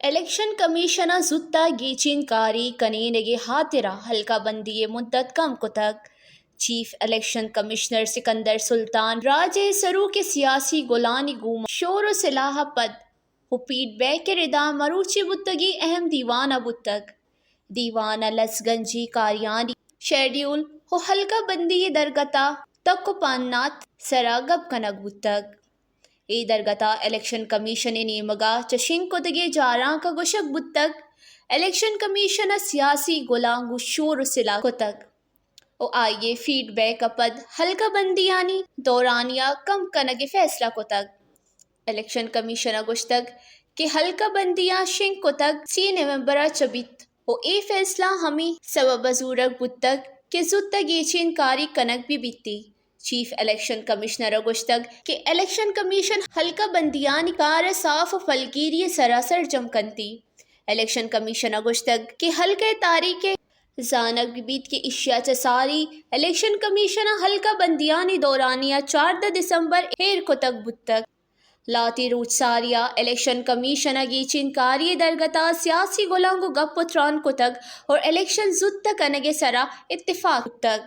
Election commission ءَ زوت ءَ گیچین کاری کنینگ ءِ ہاترا حلقہ بندی ءِ مدت کم کتگ۔ چیف الیکشن کمشنر سکندر سلطان راج ءِ سروک ءِ سیاسی گلانی گوما شور ءُ سلاہ ءَ پد ءُ فیڈ بیک ءِ ردا مروچی بوتگیں اہم دیوان ءَ بوتگ۔ دیوان ءَ لس گنجیں کاریانی شیڈیول ءُ حلقہ بندی ءِ درگت ءَ تک ءُ پہنات سرا گپ کنگ بوتگ۔ اے درگت ءَ الیکشن کمیشن ءِ نیمگ ءَ چہ شنگ کتگیں جارانک ءَ گوشگ بوتگ، الیکشن کمیشن ءَ سیاسی گلاں گوں شور ءُ سلاہ کتگ ءُ آئی ءِ فیڈ بیک ءَ پد حلقہ بندیانی دورانیہ کم کنگ ءِ فیصلہ کتگ۔ الیکشن کمیشن ءَ گوشتگ کہ حلقہ بندیاں شنگ کتگ سی نومبر ءَ چہ بیت ءُ اے فیصلہ ہمے سبب ءَ زورگ بوتگ کہ زوت ءَ گیچین کاری کنگ بہ بیتی۔ چیف الیکشن کمشنر ءَ گوشتگ کہ الیکشن کمیشن حلقہ بندیانی کار ءَ ساف ءُ پلگیری ءِ سرا سرجم کنتی۔ الیکشن کمیشن ءَ گوشتگ کہ حلقہ ءِ تاریخ ءَ زانگ بہ بیت کہ ایشی ءَ چہ ساری الیکشن کمیشن ءَ حلقہ بندیانی دورانیہ چاردہ دسمبر ایر کتگ بوتگ۔ لہتیں روچ ساری ءَ الیکشن کمیشن ءَ گیچین کاری ءِ درگت ءَ سیاسی گلاں گوں گپ ءُ تران کتگ اور الیکشن زوت ءَ کنگ ءِ سرا اتفاق بوتگ۔